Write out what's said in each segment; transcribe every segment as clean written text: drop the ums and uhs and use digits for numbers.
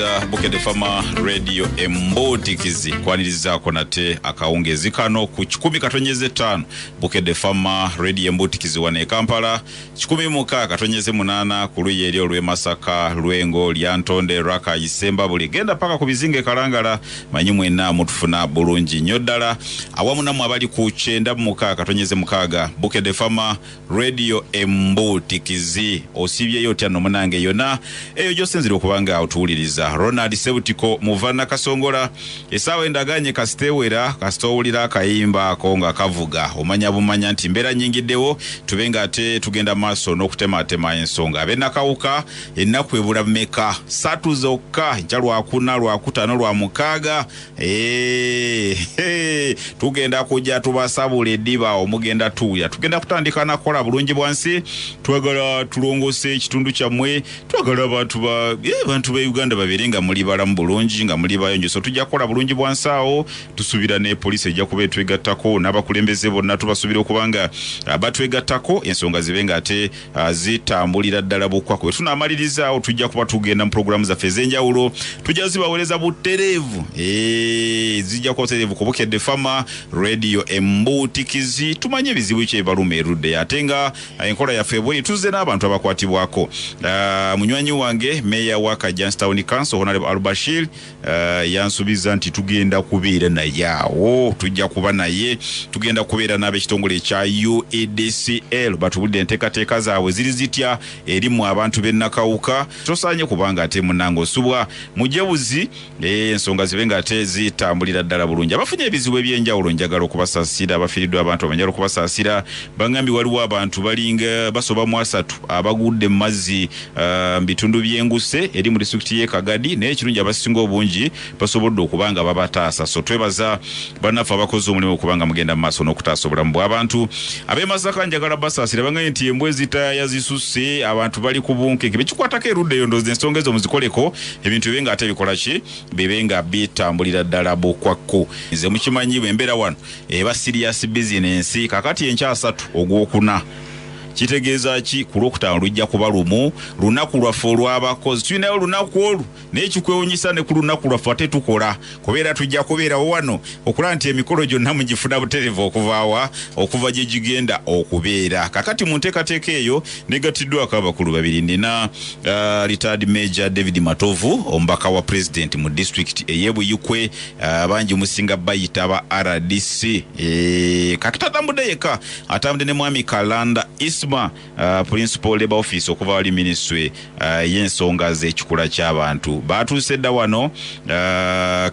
Owuliriza Bukedde Fama Radio Embuutikizi, kwanirizaako nate akawungeezi kano ku 100.5 Bukedde Fama Radio Embuutikizi wano e Kampala, 106.8 ku luyi eri olw'e Masaka, Lwengo, Lyantonde, Raka, Isembabule, genda paka ku bizinga e Kalangala. Manyi mwenna mutufuna bulungi nnyo ddala, awamu nammwe abali ku 96.6 Bukedde Fama Radio Embuutikizi. Osiibyeyo otya nno munange yonna eyo gy'osinzira okuba nga otuwuliriza? Ronald Sebutiko muva Nakasongola, essaawa endaganye kasiteewera, kasita owulira akayimba ako nga kavuga omanya bumanya nti mbeera nyingiddewo, tube nga ate tugenda maaso n'okutematema ensonga. Ab'e Nakawuka ennaku ebula mmeka? 3 zokka, nkya Lwakuna, Lwakutaano, Lwamukaaga. Tugenda kujja tubasabula eddiba, omugenda tuwulira. Tugenda kutandika nakukola bulungi bwansi, twagala tulongose ekitundu kyammwe, twagala abantu ba Uganda babeere nga muli balamu bulungi, nga muli bayonjo. So tujja kukola bulungi bwansi awo, tusuubira ne poliisi ejja kuba etwegattako, n'abakulembeze bonna tubasuubira okuba nga batwegattako, ensonga zibe nga ate zitambulira ddala bukwako. Bwe tunaamaliriza awo tujja kuba tugenda mu pulogulaamu zaffe ez'enjawulo, tujja zibaweereza butereevu, zijja kuba butereevu ku Bukedde Fama Radio Embuutikizi, tumanye ebizibu ki ebibaluma erudde, ate nga enkola yaffe bweri tuzze n'abantu abakwatibwako. Munywanyi wange meeya wa Kajjansi Town Council Honorable Albashir yansuubiza nti tugenda kubeera naye awo, tujja kuba naye, tugenda kubeera n'ab'ekitongole ekya UEDCL batubulire enteekateeka zaabwe ziri zitya eri mu abantu b'e Nakawuka. Tosaanye kubanga ate munnange osubwa mujje buzi, ensonga zibe nga ate zitambulira ddala bulungi. Abafunye ebizibu ebyenjawulo njagala okubasaasira, abafiiriddwa abantu abanjagala okubasaasira. Bangambye waliwo abantu balinga basoba mu 3 abagudde mu mazzi mu bitundu by'Enguse eri mu disitulikiti y'e Kagadi, naye ekirungi abasinga obungi basobodde okuba nga babataasa. So twebaza bannaffe abakoze omulimu okuba nga mugenda mu maaso n'okutaasa obulamu bw'abantu. Ab'e Masaka njagala basaasira, bangambye nti embwa ezitaaya zisusse, abantu bali ku bunkenke, bekikwatako erudda eyo, ndowooza ensonga ezo muzikoleko, ebintu bibe nga ate bikola ki, bibe nga bitambulira ddala bukwakku. Nze mukimanyi bwe mbeera wano eba serious business. Kakati enkya 3 ogwokuna kitegeeza ki? Ku Lwokutaano lujja kuba lumu, lunaku lwaffe olw'abakozi, tulinayo olunaku olwo, naye kikwewunyisa ne ku lunaku lwaffe ate tukola, kubeera tujja kubeerawo wano okulaba nti emikolo gyonna mugifuna butereevu okuvaawa okuva gye gigenda okubeera. Kakati mu nteekateeka eyo negatiddwako abakulu babiri, nina retired Major David Matovu, omubaka wa president mu disitulikiti ey'e Buyikwe, bangi musinga bayita ba RDC. Kakati atambudde yekka, atambudde ne mwami Kalanda Isma, principal labor office okuva wali ministry y'ensonga z'ekikula ky'abantu. Batuuse dda wano,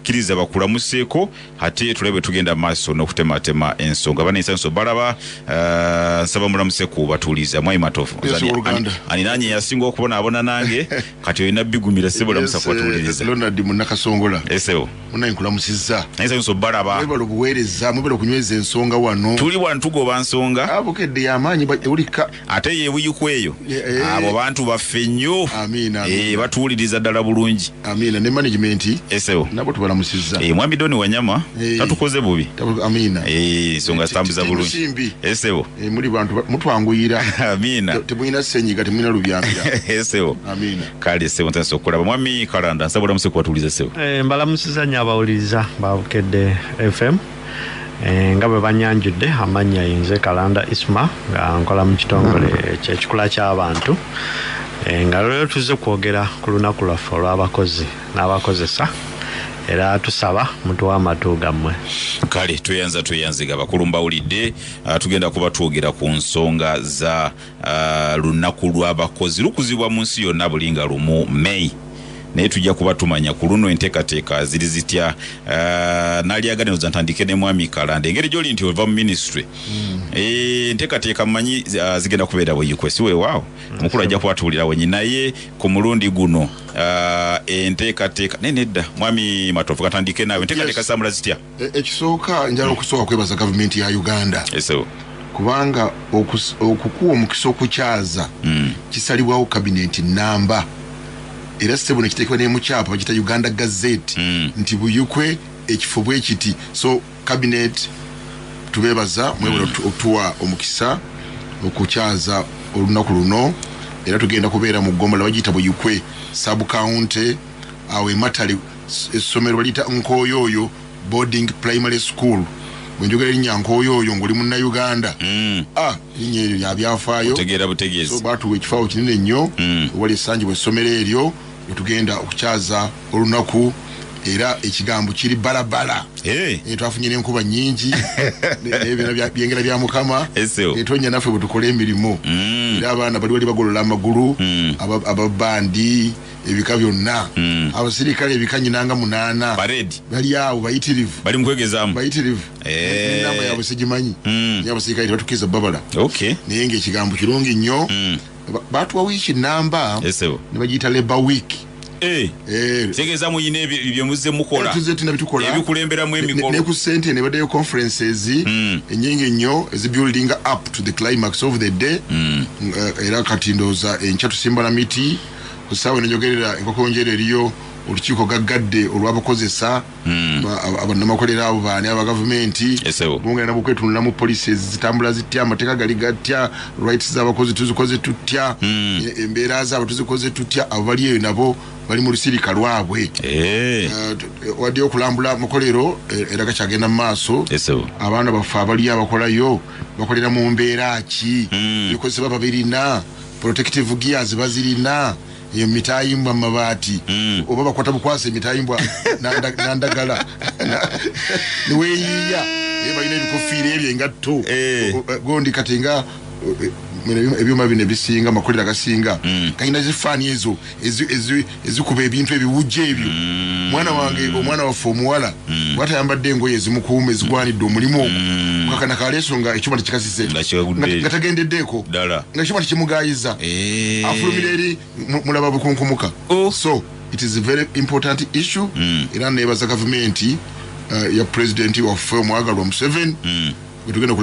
kkiriza bakulamuseeko ate tulabe tugenda maaso n'okutematema ensonga. Banayisanso balaba, nsaba mulamuse ku batuuliza. Mwami Matovu, aninanye yasinga okubonaabona nange, kati olina bigumira sebo, lamusa ku batuuliriza. Ronald Munnakasongola. Esebo. Munaye nkulamusizza. Nayisanso balaba. Mwebale obuweereza, mwebale okunyweza ensonga wano. Tuli wano tugoba nsonga. Bukedde y'amaanyi ewulika. Ate ye Buyikwe eyo, abo bantu baffe nnyo. Amiina. Batuwuliriza ddala bulungi. Amiina, ne management. Esebo. Nabo tubalamusizza. Mwami Doni Wanyama tatukoze bubi. Amiina. Ensonga zitambuza bulungi. Simbi. Esebo. Muli bantu mutwanguyira. Amiina. Temulina ssenyiga, temulina lubyamira. Esebo. Amiina. Kale sebo, ntandise okulaba. Mwami Kalanda, nsaba olamuse kubatuwuliza sebo. Mbalamusiza nnyo abawuliriza ba Bukedde FM. Nga bwe banyanjudde amannya, nze Kalanda Isma nga nkola mu kitongole ky'ekikula ky'abantu, nga leero tuzze kwogera ku lunaku lwaffe olw'abakozi n'abakozesa, era tusaba mutuwe amatu gammwe. Kale tweyanza, tweyanziga bakulu mbawulidde. Tugenda kuba twogera ku nsonga za lunaku lw'abakozi, lukuzibwa mu nsi yonna buli nga 1 May, naye tujja kuba tumanya ku luno enteekateeka ziri zitya. Nalyagadde ndoza ntandike ne mwami Kalanda, engeri gy'oli nti ova mu ministry, enteekateeka mmanyi zigenda kubeera Buyikwe, si weewaawo omukulu ajja kuba tuwulira wenyi, naye ku mulundi guno enteekateeka naye nedda. Mwami Matovu, katandike naawe, enteekateeka zitambula zitya? Ekisooka njala okusooka kwebaza gavumenti ya Uganda. Esebo. Kubanga okukuwa omukisa okukyaza kisalibwawo kabineti namba, era ssebo nekiteekebwa ne mu kyapa bagiyita Uganda Gazette nti Buyikwe ekifo bwe kiti. So cabinet tubeebaza, mwebale otuwa omukisa okukyaza olunaku luno, era tugenda kubeera mu ggombolola bagiyita Buyikwe sub county. Awo ematale essomero baliyita Nkoyoyo Boarding Primary School. Bwenjogera erinnya Nkoyoyo ng'oli Munnayuganda, erinnya eryo lyabyafaayo, otegeera butegeezi. So batuwa ekifaawo kinene nnyo ewali essanjibwa essomero eryo wetugenda okukyaza olunaku, era ekigambo kiri balabala. Twafunye n'enkuba nnyingi n'ebyona byengera bya Mukama etonya naffe bwe tukola emirimu. Era abaana bali wali bagolola amagulu, ababandi ebika byonna, abasirikale ebika nyinanga 8 bali awo bayitirivu, bali mukwegezaamu bayitirivu. Enamba yaabwe sigimanyi, naye abasirikale tebatukkiriza babala. Naye ng'ekigambo kirungi nnyo. Batuwa wiiki namba ne bagiyita Labor Week. Tegeeza muyina ebyo muzze mukola ebikulemberamu emikolo ne ku ssente ne baddayo conferences ennyingi nnyo ezi building up to the climax of the day. Era kati ndowooza enkya tusimba na miti ku ssaawa enenjogerera enkokonjera eriyo olukiiko gaggadde olw'abakozesa abannamakolero abo baani aba gavumenti bongera nabo okwetunulamu policies zitambula zitya, amateeka gali gatya, rights z'abakozi tuzikoze tutya, embeera zaabwe tuzikoze tutya. Abo bali eyo nabo bali mu lusirika lwabwe. Waddeyo okulambula makolero era gakyagenda mu maaso. Abaana baffe abaliyo abakolayo bakolera mu mbeera ki, ebikozesebwa babirina, protective gears bazirina, eyo mitayimbwa mabaati oba bakwata bukwasa emitayimbwa nandagala niweyiya balina ebikofiira ebyo engatto gondi kati nga ebyuma bino ebisinga amakolero agasinga kalina zifaani ezo ezikuba ebintu ebiwujja ebyo. Mwana wange omwana waffe omuwala bwatayambadde engoye ezimukuuma ezigwanidde omulimu ogwo kakana kaleeso nga ekyuma tekikasise nga tagendeddeeko nga ekyuma tekimugayiza afulumira eri mulaba bukunkumuka. So it is a very important issue. Era neebaza gavumenti ya pulezidenti waffe omwagalwa Museveni wetugenda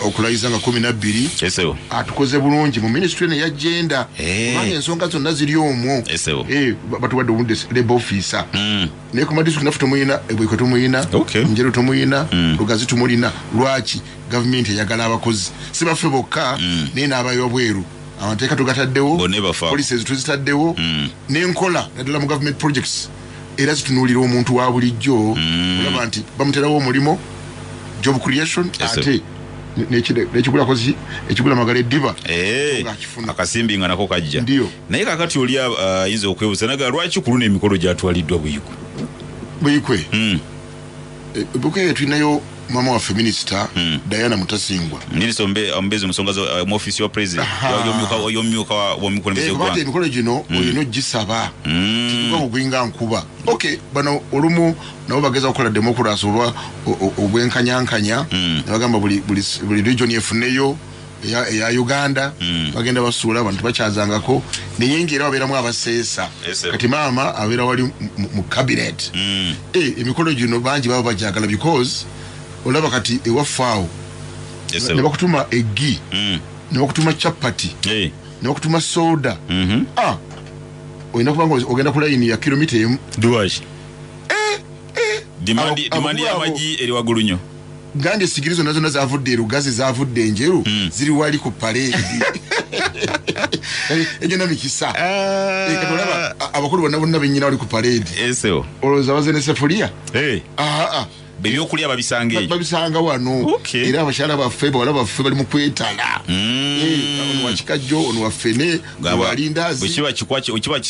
okulayiza nga 12 atukoze bulungi mu ministry eno eya gender, kubanga ensonga zonna ziri omwo. Batuwadde obudde labor officer, naye ku madistrict naffe tumuyina, Ebwiko tumuyina, Njeru tumuyina, Lugazi tumulina. Lwaki gavumenti eyagala abakozi si baffe bokka naye n'abayobweru? Amateeka tugataddewo, policies tuzitaddewo, n'enkola naddala mu government projects era zitunuulira omuntu wa bulijjo olaba nti bamuterawo omulimu, job creation, ate nekigula ekigula magala eddiba akasimbi nga nako kajja. Naye kakati oli ayinza okwebuuza naga lwaki ku luno emikolo gyatwaliddwa Buyikwe? Buyikwe Buyikwe tulinayo mama waffe minisita Diana Mutasingwa, minisita omubeezi mu nsonga mu ofiisi wa president y'omumyuka w'omukulembeze w'eggwanga. Emikolo gino olina ogisaba kituka bugwinga nkuba. Bano olumu nabo bageza okukola democracy oba obwenkanyankanya ne bagamba buli region efuneyo eya Uganda, bagenda basuula abantu bakyazangako naye ng'era babeeramu abaseesa. Kati maama abeera wali mu cabinet. Emikolo gino bangi baba bajagala because olaba kati ewaffe awo ne bakutuma eggi, ne bakutuma chapati, ne bakutuma soda. Olina kuba nga ogenda ku layini ya kilomita emu. Lwaki? Dimandi y'amagi eri waggulu nnyo. Gandi esigiri zonna zonna zavudde Erugazi, zavudde Enjeru, ziri wali ku paleedi. Egyo na mikisa. Kati olaba abakulu bonna bonna bennyina wali ku paleedi. Olowooza baze ne sefuliya? Ebyokulya babisanga eyo, babisanga wano. Era abakyala baffe bawala baffe bali mu kwetala. Ono wa kikajjo, ono wa ffene, ono wa lindazi. Bwe kiba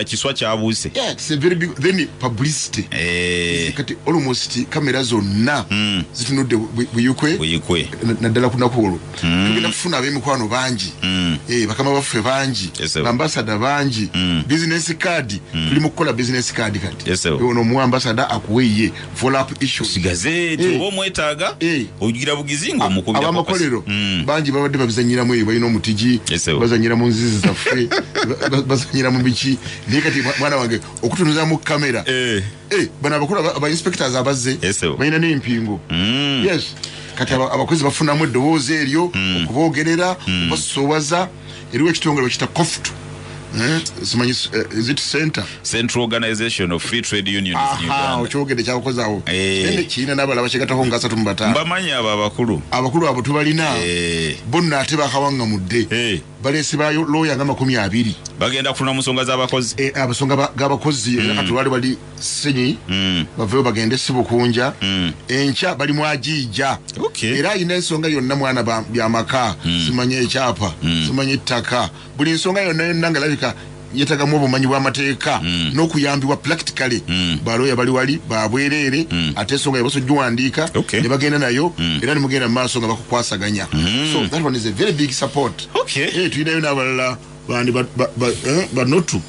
kiswa kyabuuse. Yeah, it's a very big then publicity. Kati almost kamera zonna zitunudde Buyikwe naddala ku lunaku olwo. Tugenda kufuna ab'emikwano bangi, bakama baffe bangi, ambasada bangi, business card. Tuli mu kukola business card kati. Ono omuwa ambasada akuwe follow up issues. Gazeti oba omwetaaga ogira bugizi ng'omukubira. Abamakolero bangi babadde babizanyiramu eyo, balina omutigi, bazanyira mu nzizi zaffe, bazanyira mu biki. Naye kati mwana wange okutunuza mu kamera, bano abakulu aba inspectors abazze balina n'empingo. Yes, kati abakozi bafunamu eddoboozi eryo okuboogerera, okubasoowaza. Eriwo ekitongole bakiyita COFTU, Simanyi, is it center? Central Organization of Free Trade Unions in Uganda. Okyogedde kyakukozaawo. Eh. Nene kirina n'abalala bakigatako nga 35. Mbamanyi abo abakulu. Abakulu abo tubalina. Bonna ate bakawangamudde. Baleese ba lawyer nga 20. Bagenda kufuna mu nsonga z'abakozi. Abasonga g'abakozi era kati lwali bali Senyi, baveeyo bagende Sibukunja. Enkya bali mu Ajiija. Era ayina ensonga yonna mwana byamaka, simanyi ekyapa, simanyi ettaka, buli nsonga yonna yonna nga labika yeetagamu obumanyi bw'amateeka n'okuyambibwa practically. Balooya bali wali babwereere, ate ensonga yabaso giwandiika ne bagenda nayo era ne mugenda mu maaso nga bakukwasaganya. So that one is a very big support. Tulinayo n'abalala bandi banotu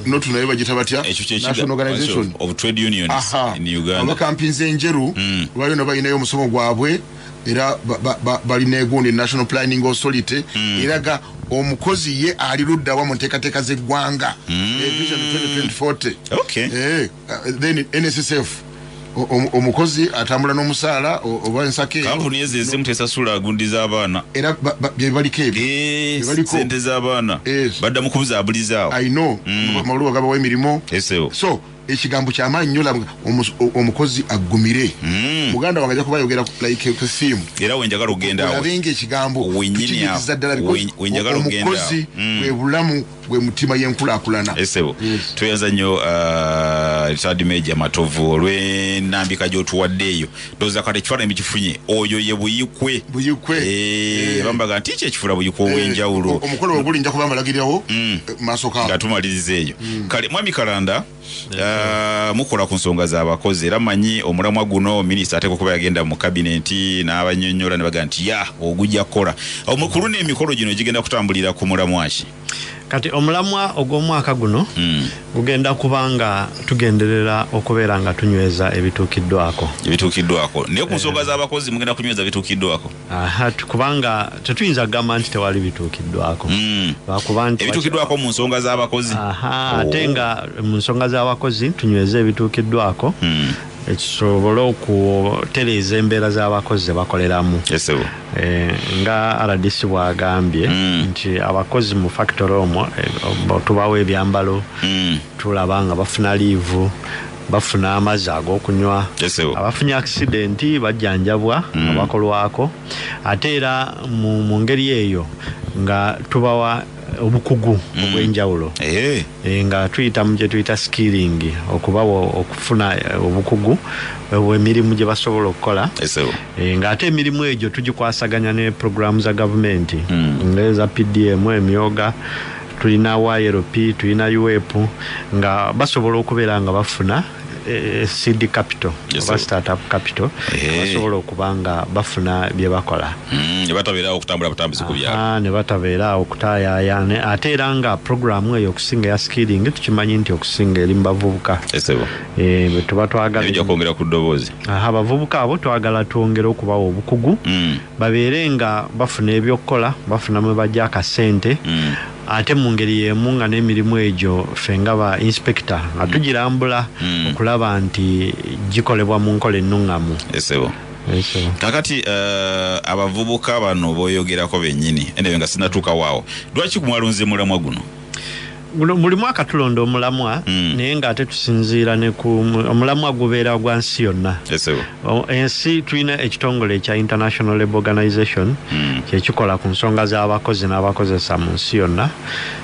notu nayo bagita batya? Ekyo kye National Organization of Trade Unions in Uganda. Abakampinze enjeru lwaliyo nabo balinayo omusomo gwabwe era balina egundi National Planning Authority eraga omukozi ye ali ludda wa mu nteekateeka z'eggwanga. Vision 2040. Then NSSF omukozi atambula n'omusaala oba ensako eyo. Kampuni ezo ezimu tesasula gundi z'abaana. Era bye baliko ebyo. Bye baliko. Sente z'abaana. Badda mu kubuzaabulizaawo. I know. Amawulire gabawa emirimu. Esewo. So ekigambo kyamaanyi nnyo laba omukozi aggumire. Muganda wange ajja kuba ayogera like ku theme. Era we njagala okugenda awo. Olabe ng'ekigambo Wennyini awo. tukiyigiriza ddala because We njagala okugenda awo. omukozi bwe bulamu bwe mutima y'enkulaakulana. Esebo. Tweyanza nnyo, Retired Major Matovu olw'ennambika gy'otuwadde eyo. Ndowooza kati ekifaananyi mukifunye, oyo ye Buyikwe. Buyikwe. Bambaga nti ki ekifula Buyikwe ow'enjawulo. Omukolo we guli nja kuba mbalagirirawo, maaso kaawo. Nga tumaliriza eyo. Kale Mwami Kalanda, mukola ku nsonga z'abakozi era mmanyi omulamwa guno minisita ateekwa okuba yagenda mu kabineti n'abannyonnyola ne bagamba nti ya ogujja kukola. Omukulu n'emikolo gino gigenda kutambulira ku mulamwa ki? Kati omulamwa ogw'omwaka guno gugenda kuba nga tugenderera okubeera nga tunyweza ebituukiddwako. Ebituukiddwako. Naye ku nsonga z'abakozi mugenda kunyweza bituukiddwako? Aha, kubanga tetuyinza kugamba nti tewali bituukiddwako. Lwakuba nti Ebituukiddwako mu nsonga z'abakozi. Aha, ate nga mu nsonga z'abakozi tunyweze ebituukiddwako. Ekisobole okutereeza embeera z'abakozi ze bakoleramu. Esebo. Nga RDC bw'agambye nti abakozi mu factory omwo, tubawa ebyambalo, tulaba nga bafuna liivu, bafuna amazzi ag'okunywa. Esebo. Abafunye accident bajjanjabwa nga bakolwako. Ate era mu ngeri eyo nga tubawa obukugu obw'enjawulo. Nga tuyita mu gye tuyita skilling, okubawa okufuna obukugu obw'emirimu gye basobola okukola. Esebo. Ng'ate emirimu egyo tugikwasaganya ne programu za gavumenti ng'eza PDM, emyoga, tulina YLP, tulina UEP, nga basobola okubeera nga bafuna seed capital, oba startup capital, basobola okuba nga bafuna bye bakola. Ne batabeera okutambula butambuzi ku byalo. Ne batabeera okutaayaaya. Ate era nga programu eyo okusinga ya skilling, tukimanyi nti okusinga eri mu bavubuka. Esebo. Bwe tuba twagala Ebijja kwongera ku ddoboozi. Aha, abavubuka abo twagala twongere okubawa obukugu, babeere nga bafuna ebyokukola, bafuna mwe bajja akasente. Ate mu ngeri y'emu nga n'emirimu egyo ffe nga ba inspector nga tugirambula okulaba nti gikolebwa mu nkola ennuŋŋamu. Esebo. Esebo. Kakati, abavubuka bano b'oyogerako bennyini, anyway nga sinnatuuka waawo, lwaki mwalonze mulamwa guno? Guno buli mwaka tulonda omulamwa, naye ng'ate tusinziira ne ku omulamwa gubeera gwa nsi yonna. Esebo. Ensi tulina ekitongole ekya International Labour Organization, kyekikola ku nsonga z'abakozi n'abakozesa mu nsi yonna.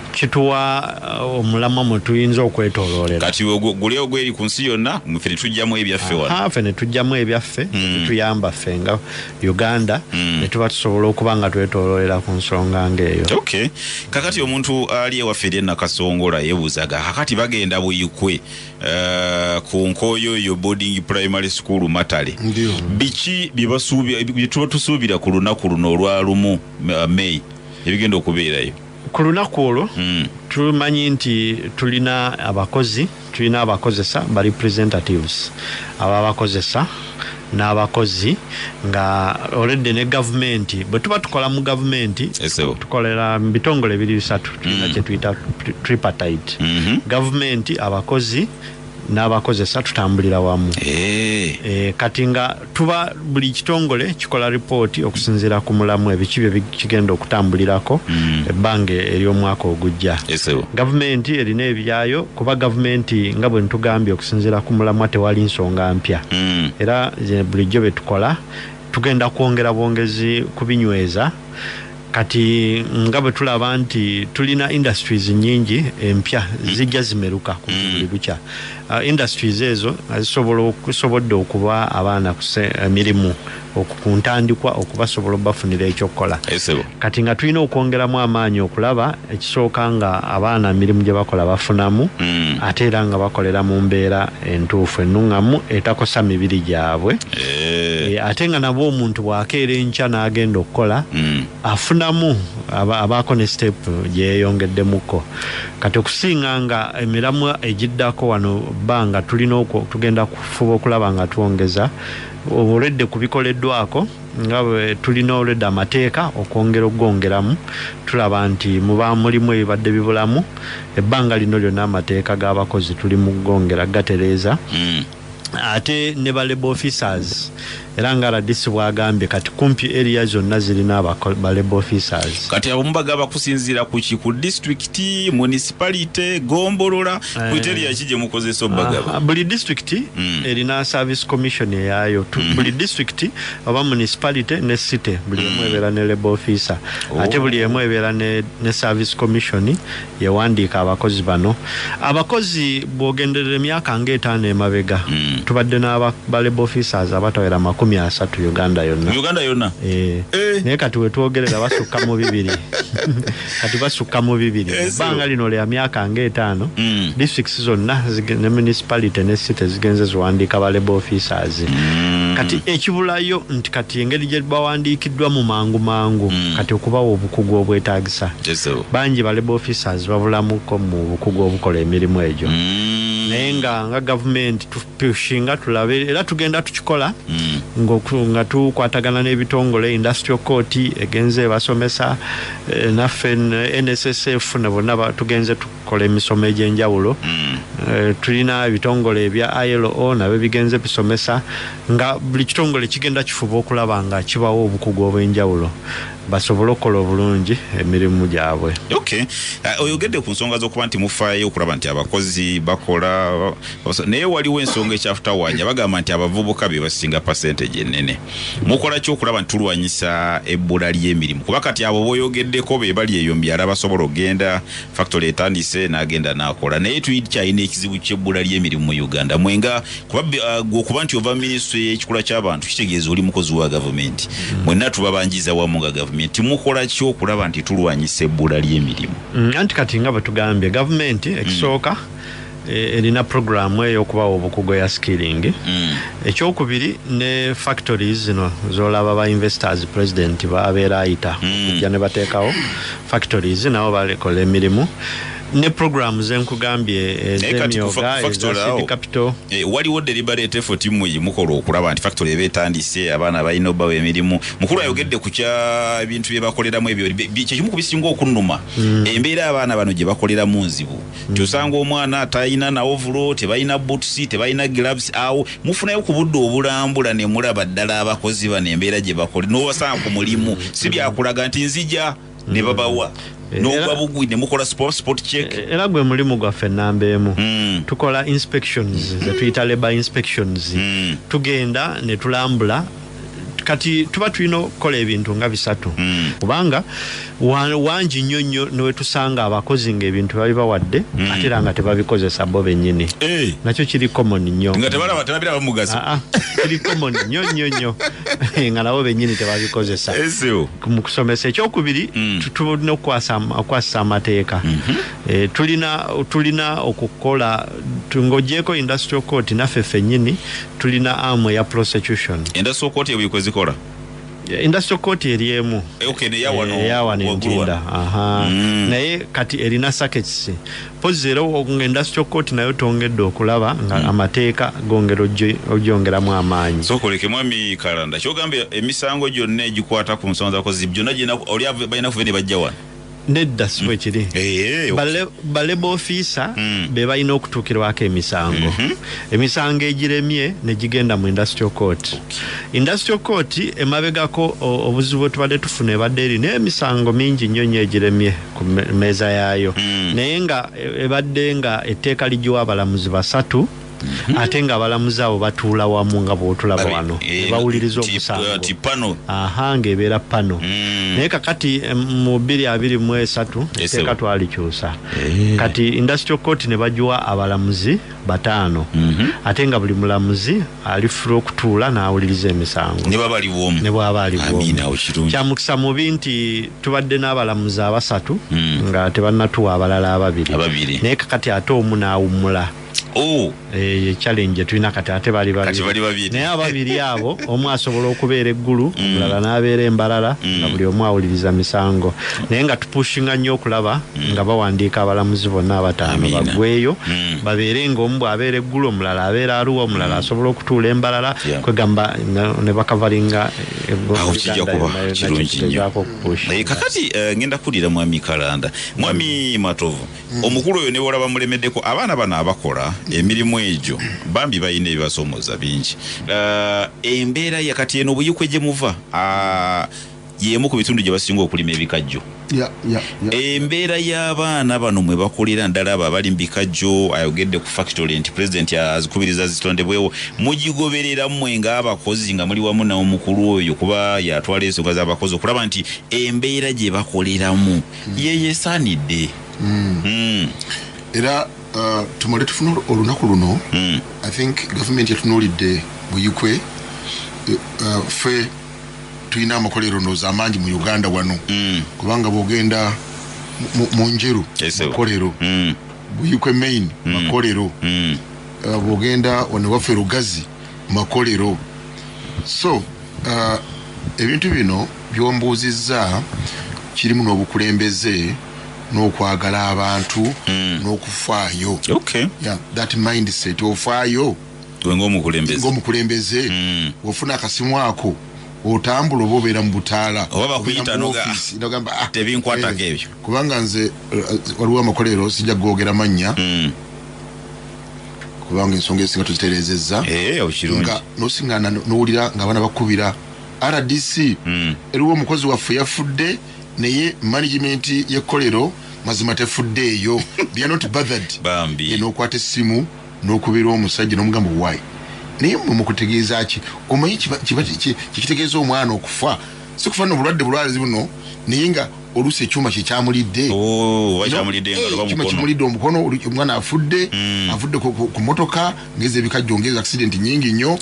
Kituwa omulamwa mwe tuyinza okwetooloolera. Kati guli ogweri ku nsi yonna, ffe ne tuggyamu ebyaffe wano. Aha, ffe ne tuggyamu ebyaffe, bituyamba ffe nga Uganda, ne tuba tusobola okuba nga twetooloolera ku nsonga ng'eyo. Okay. Kakati omuntu ali ewaffe eri e Nakasongola yeebuuzaga, kakati bagenda Buyikwe, ku Nkoyoyo Boarding Primary School Matale. Ndiyo. Biki bye tuba tusuubira ku lunaku luno olwa 1 May ebigenda okubeerayo? Ku lunaku olwo, tumanyi nti tulina abakozi, tulina abakozesa, ba representatives ababakozesa n'abakozi, nga already ne gavumenti. Bwe tuba tukola mu gavumenti, Esebo. tukolera mu bitongole biri bisatu, tulina kye tuyita tripartite. Gavumenti, abakozi N'abakozesa tutambulira wamu. Kati nga tuba buli kitongole kikola ripooti okusinziira ku mulamu ebiki bye kigenda okutambulirako ebbanga ery'omwaka ogujja. Gavumenti erina ebyayo, kuba gavumenti nga bwe ntugambye okusinziira ku mulamwa tewali nsonga mpya. Era bulijjo bye tukola tugenda kwongera bwongezi kubinyweza. Kati nga bwe tulaba nti tulina industries nyingi empya zijja zimeruka ku buli lukya. Industries ezo zisobodde okuba abaana emirimu ku ntandikwa okubasobola obafunira ekyokukola. Kati nga tulina okwongeramu amaanyi okulaba ekisooka nga abaana emirimu gye bakola bafunamu, ate era nga bakolera mu mbeera entuufu ennuŋŋamu etakosa mibiri gyabwe. Ate nga nabo omuntu bw'akeera enkya n'agenda okukola afunamu abaako ne step gyeyeyongeddemuko. Kati okusinga nga emiramwa egiddako wano bbanga tulina tugenda kufuba okulaba nga twongeza olwedde ku bikoleddwako, nga bwe tulina olwedde amateeka okwongera okugongeramu. Tulaba nti muba mulimu ebibadde bibulamu ebbanga lino lyonna, amateeka g'abakozi tuli mu kugongera gatereeza. Ate ne ba labour officers, era nga RDC bwagambye, kati kumpi area zonna zirina ba labour officers. Kati abo mubagaba kusinziira ku ki? Ku disitulikiti, municipality, gombolola, criteria ki gye mukozesa obagaba? Buli disitulikiti erina service commission eyaayo. Buli disitulikiti oba municipality ne city, buli emu ebeera ne labour officer. Ate buli emu ebeera ne service commission yewandiika abakozi bano. Abakozi bw'ogenderera emyaka ng'etaano emabega, tubadde n'aba ba labour officers abatawera 30 Uganda yonna. Mu Uganda yonna? Eh. Naye kati wetwogerera basukka mu 200, kati basukka mu 200. Ebbanga lino lya myaka ng'etaano, districts zonna ne municipality ne city zigenze ziwandiika ba labour officers. Kati ekibulayo nti kati engeri gye bawandiikiddwa mu mangu mangu, kati okubawa obukugu obwetaagisa. Bangi ba labour officers babulamuko mu bukugu obukola emirimu egyo. Naye nga gavumenti tupushinga tulabe, era tugenda tukikola nga tukwatagana n'ebitongole. Industrial court egenze ebasomesa, naffe NSSF ne bonna tugenze tukola emisomo egy'enjawulo. Tulina ebitongole ebya ILO nabyo bigenze bisomesa, nga buli kitongole kigenda kifuba okulaba nga kibawo obukugu obw'enjawulo basobole okukola obulungi emirimu gyabwe. Okay. Oyogedde ku nsonga z'okuba nti mufaayo okulaba nti abakozi bakola, naye waliwo ensonga ekyafutawaanya, bagamba nti abavubuka be basinga percentage ennene. Mukola ki okulaba nti tulwanyisa ebbula ly'emirimu? Kuba kati abo boyogeddeko be bali eyo mbyala basobola okugenda factory etandise n'agenda n'akola, naye tukyalina ekizibu ky'ebbula ly'emirimu mu Uganda. Mwenga kuba gwe okuba nti ova minisitule y'ekikula ky'abantu kitegeeza oli mukozi wa gavumenti, mwenna tubabanjiza wamu nga gavumenti. Mukola ki okulaba nti tulwanyisa ebbula ly'emirimu? Anti kati nga bwe tugambye, gavumenti ekisooka erina programu ey'okubawa obukugu eya skilling. Ekyokubiri, ne factories zino zolaba ba investors president babeera ayita okujja ne bateekawo factories, nabo bakola emirimu ne programu zenkugambye Naye kati ku ez'emyoga, factory eza awo, seed capital. Waliwo deliberate effort mmwe mukola okulaba nti factory eba etandise, abaana balina obbawa emirimu? Mukulu ayogedde ku kya ebintu bye bakoleramu ebyo, kyekimu ku bisinga okunnuma. Embeera abaana bano gye bakoleramu nzibu, nti osanga omwana talina na overall, tebalina boots, tebalina gloves. Awo mufunayo ku budde obulambula ne mulaba ddala abakozi bano embeera gye bakola, n'obasanga ku mulimu, si byakulaga nti nzija ne babawa n'ogwa bugwi ne mukola spot check? Era gwe mulimu gwaffe namba emu. Tukola inspections zetuyita labor inspections. Tugenda ne tulambula. Kati tuba tulina okukola ebintu nga bisatu, kubanga wangi nnyo nnyo newetusanga abakozi ng'ebintu babibawadde, ate era nga tebabikozesa bo bennyini. Nakyo kiri common nnyo. Nga tebalaba, tebabiraba mugaso. Ah, ah, kiri common nnyo nnyo nnyo nga nabo bennyini tebabikozesa. Mu kusomesa ekyokubiri, tulina okukwasisa amateeka. Tulina okukola ng'ogyeko industrial court, naffe ffennyini tulina arm ya prosecution. Industrial court ebuyiko zikola? Industrial court eri emu. Okay, ne yawano. Eyawano. Waggulu Entinda. wano. Aha. Naye kati erina circuits pozi, era industrial court nayo twongedde okulaba nga amateeka gongera ogyongeramu amaanyi. Sokoleke mwami Kalanda, kyogambye emisango gyonna egikwata ku nsonga z'abakozi byonna oli balina kuva ne bajja wano? Nedda, si bwe kiri. Ba labour officer be balina okutuukirwako emisango. Emisango egiremye ne gigenda mu industrial court. Industrial court emabegako obuzibu bwe tubadde tufuna, ebadde erina emisango mingi nnyo nnyo egiremye ku mmeeza yaayo, naye nga ebadde nga etteeka ligiwa abalamuzi basatu, ate nga abalamuzi abo batuula wamu nga bw'otulaba wano, ne bawuliriza omusango. Ti panel. Aha, ng'ebeera panel. Naye kakati mu 2023 etteeka twalikyusa. Kati industrial court ne bagiwa abalamuzi bataano, ate nga buli mulamuzi ali free okutuula n'awuliriza emisango. Ne baba ali bwomu. Ne bw'aba ali bwomu. Amiina, awo kirungi. Kyamukisa mubi nti tubadde n'abalamuzi abasatu nga tebannatuwa abalala ababiri. Ababiri. Naye kakati ate omu n'awummula. Oh. Challenge tulina kati ate bali babiri. Kati bali babiri. Naye ababiri abo omu asobola okubeera eggulu, omulala n'abeera embalala, nga buli omu awuliriza misango. Naye nga tupushinga nnyo okulaba nga bawandiika abalamuzi bonna abataano baggweyo, babeere ng'omu bw'abeera eggulu, omulala abeera Arua, omulala asobola okutuula embalala, kwegamba ne bakavalinga Awo kijja Uganda kuba yonna yonna kirungi nnyo. kitegezaako okupushinga. Kakati ngenda kuwulira Mwami Kalanda. Mwami Matovu, omukulu oyo ne bw'olaba mulemeddeko, abaana bano abakola emirimu egyo bambi balina ebibasomooza bingi. Embeera ya kati eno Buyikwe gye muva, y'emu ku bitundu gye basinga okulima ebikajjo. Embeera y'abaana bano mwe bakolera, ddala abo abali mu bikajjo, ayogedde ku factory nti pulezidenti azikubiriza zitondebwewo, mugigoberera mmwe ng'abakozi nga muli wamu n'omukulu oyo, kuba yatwala ensonga z'abakozi okulaba nti embeera gye bakoleramu yeyesaanidde? Era tumale tufune olunaku luno. I think gavumenti yatunuulidde Buyikwe. Ffe tulina amakolero ndowooza amangi mu Uganda wano, kubanga bw'ogenda mu Njeru, makolero, Buyikwe main makolero, bw'ogenda wano waffe Lugazi makolero. So ebintu bino byombuuzizza kirimu n'obukulembeze n'okwagala abantu n'okufaayo. Yeah, that mindset, ofaayo. Gwe ng'omukulembeze. Ng'omukulembeze, ofuna akasimu ako otambula oba obeera mu butaala, Oba bakuyita obeera mu office, nogamba, tebinkwatako ebyo. Kubanga nze waliwo amakolero sijja googera mannya, kubanga ensonga ezisinga tuzitereezezza. Kirungi. Nga nosiŋŋaana n'owulira ng'abaana bakubira RDC, eriwo omukozi waffe yafudde, naye management y'ekkolero mazima tefuddeeyo, they are not bothered. Bambi. N'okwata essimu n'okubira omusajja n'omugamba why, naye mmwe mukutegeeza ki? Omanyi kikitegeeza omwana okufa, si kufa n'obulwadde bulwazi buno, naye nga oluusi ekyuma kye kyamulidde. Oh, oba kyamulidde engalo oba Ekyuma mukono. kimulidde omukono, omwana afudde, avudde ku motoka, ngeza ebikajjo, ngeza accident nyingi nnyo.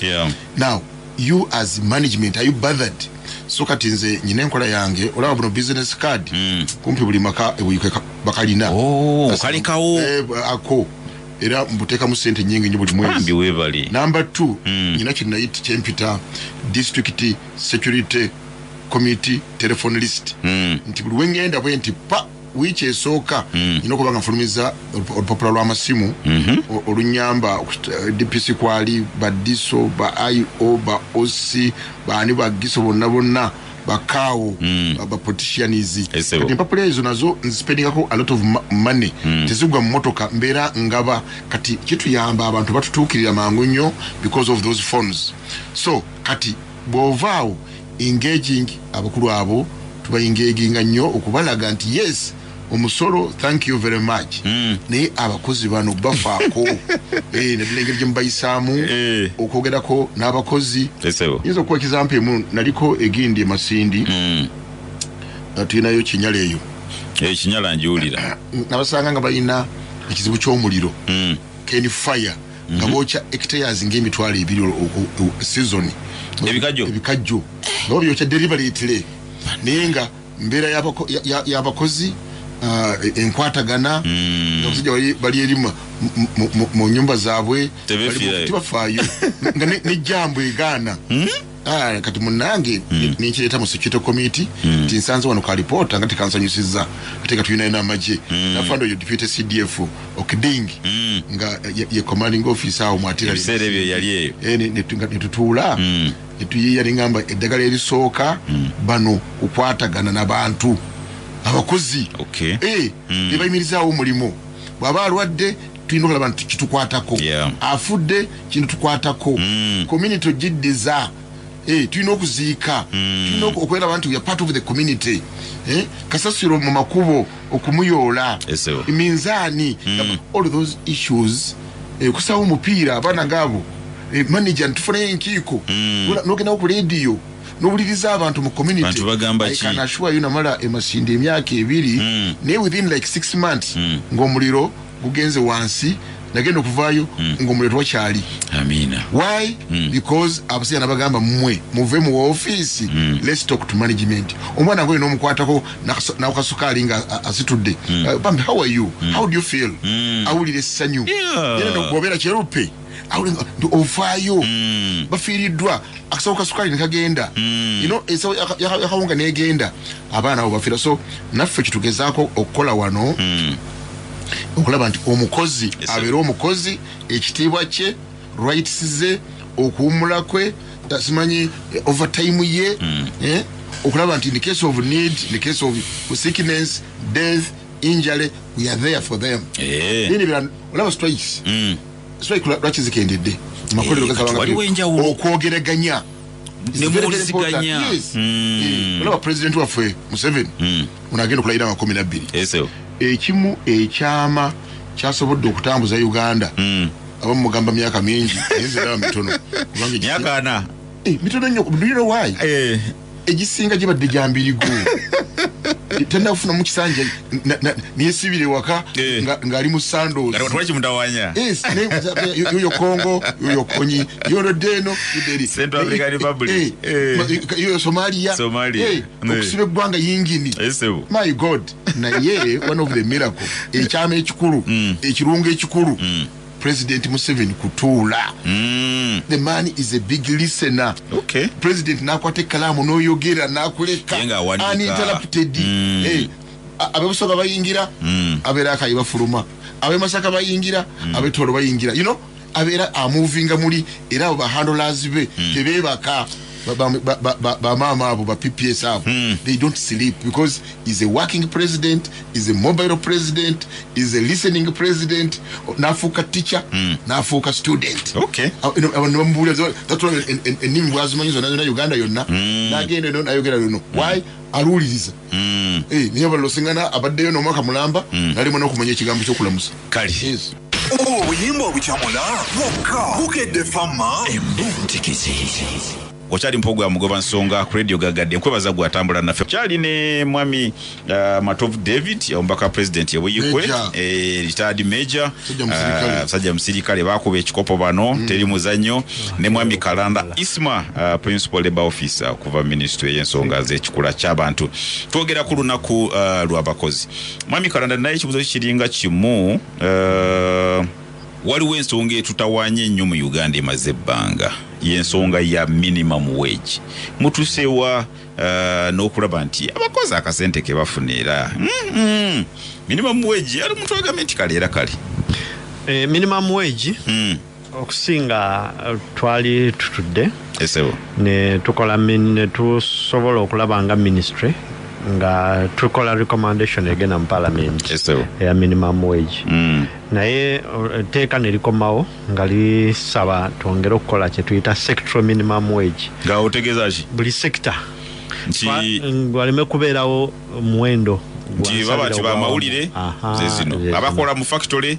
Now you as management, are you bothered? So kati nze nyina enkola yange, olaba buno business card, kumpi buli maka ebuyike bakalina. Oh, kalikawo. Ako era mbuteekamu sente nyingi nnyo buli mwezi. Bambi weebale. Number 2, nyina kye kyempita district security committee telephone list, nti buli wengenda bwe nti pa wiiki esooka, nyina okuba nga nfulumiza olupapula lw'amasimu olunyamba DPC kwali ba DISO, ba IO, ba OC, baani, ba GISO, bonna bonna, bakaawo, ba politicians. Esebo. Kati empapula ezo nazo nzipendingako a lot of money, tezigwa mu motoka, mbeera ngaba. Kati kituyamba abantu batutuukirira mangu nnyo because of those phones. So kati bw'ovaawo engaging abakulu abo, tuba engaginga nnyo okubalaga nti yes, omusolo, thank you very much, naye abakozi bano bafaako. Naddala engeri gye mubayisaamu, okwogerako n'abakozi. Esebo. Yinza okuwa example emu, naliko egindi e Masindi, tulinayo Kinyala eyo. Kinyala njiwulira. Nabasanga nga balina ekizibu ky'omuliro, cane fire, nga bookya hectares ng'emitwalo 2 season. Ebikajjo? Ebikajjo nga babyokya deliberately, naye nga mbeera y'abakozi, enkwatagana, nga abasajja bali eri mu nyumba zaabwe. Tebefiirayo. Tebafaayo, nga nejambo egaana. Kati munange nenkireeta mu security committee nti nsanze wano ka lipoota nga tekansanyusiza, ate nga tulinayo n'amagye. Nafanda oyo deputy CDF Okiding nga ye commanding officer awo mwatira. Ebiseera ebyo yali eyo. Netutuula netuyiiya, neŋŋamba eddagala erisooka bano kukwatagana n'abantu. Abakozi bebayimirizaawo omulimu. Bw'aba alwadde tulina okulaba nti kitukwatako, afudde kintu tukwatako, community ogiddiza, tulina okuziika, tulina okweraba nti we are part of the community. Kasasiro mu makubo okumuyoola, minzaani, all those issues, kusawo omupiira abaana ngaabo, manager ntufunayo enkiiko, n'ogenda ku radio n'owuliriza abantu mu community. I can assure you namala emasindi emyaka 2, naye within like 6 months ng'omuliro gugenze wansi, nagenda okuvaayo ng'omuliro twakyali. Amina. Why? Because abasajja nabagamba mmwe muve mu ofiisi, let's talk to management. Omwana ngoyo n'omukwatako n'akasukaali nga asitudde, bambi, how are you? How do you feel? Awulira essanyu. Era bw'obeera kyerupe ofaayo, bafiiriddwa, akasawo kasukaali nekagenda, ensawo yakawunga negenda, abaana abo bafiira. So naffe kitugezaako okukola wano okulaba nti omukozi abeere omukozi, ekitiibwa kye, rights ze, okuwummula kwe, simanyi overtime ye, okulaba nti in the case of need, in the case of sickness, death, injury, we are there for them. Olaba strikes, strike lwaki zikendedde makolero okwogeraganya nemuwuliziganya. Olaba president waffe Museveni onagenda okulayira nga 12, ekimu ekyama kyasobodde okutambuza Uganda, abamu mugamba myaka mingi, naye nze ndaba mitono, myaka 4 mitono nnyo. Do you know why? Egisinga gibadde gya mbirigo, tannafuna mu kisanja niyesibire waka ng'ali mu sandals. Yoyo Congo, yoyo Konyi, yoyo Deno, Central African Republic, yoyo Somalia, okusiba eggwanga yingini. My God. Naye one of the miracle, ekyama ekikulu, ekirungo ekikulu, President Museveni kutuula. The man is a big listener. President nakwata ekkalaamu n'oyogera n'akuleka uninterrupted. Abebusoga bayingira, abeera Akayi bafuluma, abemasaka bayingira, abetoolo bayingira, you know, abeera amovinga muli, era abo bahandlers be tebeebaka. Bamaama abo ba PPS abo, they don't sleep because he's a working president, is a mobile president, is a listening president. Nafuuka teacher, nafuuka student. Ennimi bwazimanyi zonna zonna Uganda yonna, nagenda eno nayogera luno. Why? Aluwuliriza. Naye abalala osingana abaddeyo n'omwaka mulamba nalimu n'okumanya ekigambo ky'okulamusa. Obuyimba obukyamula bwokka bukedde fama embuntikizi. Okyali mpogo ya Mugoba Nsonga ku Radio Gagadde, nkwebaza gwe atambula naffe. Kyali ne mwami Matovu David, omubaka president yewuyikwe, retired major, sajja musirikale, bakuba ekikopo bano teri muzannyo, ne mwami Kalanda Isma, principal labor officer okuva ministry y'ensonga z'ekikula ky'abantu. Twogera ku lunaku lw'abakozi. Mwami Kalanda, naye ekibuuzo kiringa kimu, waliwo ensonga etutawaanye ennyo mu Uganda emaze ebbanga, y'ensonga ya minimum wage. Mutusewa n'okulaba nti abakozi akasente ke bafuna era minimum wage ali omuntu agambye nti kale era kale minimum wage okusinga twali tutudde ne tukola ne tusobola okulaba nga ministry nga tukola recommendation egenda mu parliament ya minimum wage. Naye etteeka ne likomawo nga lisaba twongere okukola kye tuyita sectoral minimum wage. Nga otegeeza ki? Buli sector waleme kubeerawo muwendo nti baba nti bamawulire ze zino, abakola mu factory